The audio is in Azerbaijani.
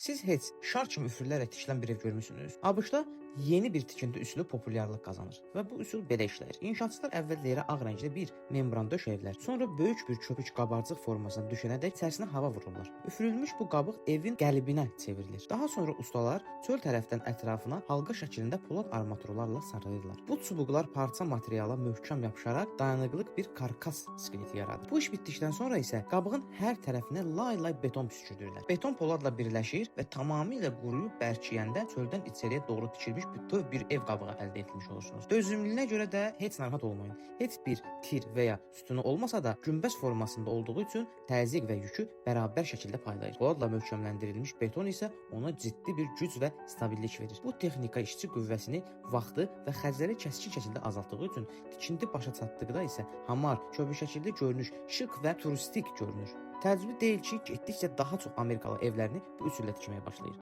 Siz heç şar kimi üfürülərək tikilən bir ev görmüsünüz? ABŞ-da yeni bir tikinti üsulu populyarlıq qazanır və bu üsul belə işləyir. İnşaatçılar əvvəl yerə ağ rəngli bir membran döşəyirlər. Sonra böyük bir köpük qabarcıq formasına düşənədək içərisinə hava vururlar. Üfürülmüş bu qabıq evin qəlbinə çevrilir. Daha sonra ustalar çöl tərəfdən ətrafına halqa şəklində polad armaturlarla sarıyırlar. Bu çubuqlar parça materiala möhkəm yapışaraq dayanıqlıq bir karkas skeleti yaradır. Bu iş bitdikdən sonra isə qabığın hər tərəfinə lay-lay beton püskürdürlər. Beton poladla birləşir və tamamilə quruyub bərkiyəndə çöldən içəriyə doğru tikilmiş bütöv bir ev qabığı əldə etmiş olursunuz. Dözümlülüyünə görə də heç narahat olmayın. Heç bir tir və ya sütunu olmasa da günbəz formasında olduğu üçün təzyiq və yükü bərabər şəkildə paylayır. Poladla möhkəmləndirilmiş beton isə ona ciddi bir güc və stabillik verir. Bu texnika işçi qüvvəsini, vaxtı və xərcləri kəskin şəkildə azaltdığı üçün tikinti başa çatdıqda isə hamar, köpük şəkilli görünüş şıx və turistik görünür. Təəccüblü deyil ki, getdikcə daha çox Amerikalı evlərini bu üsulla tikməyə başlayır.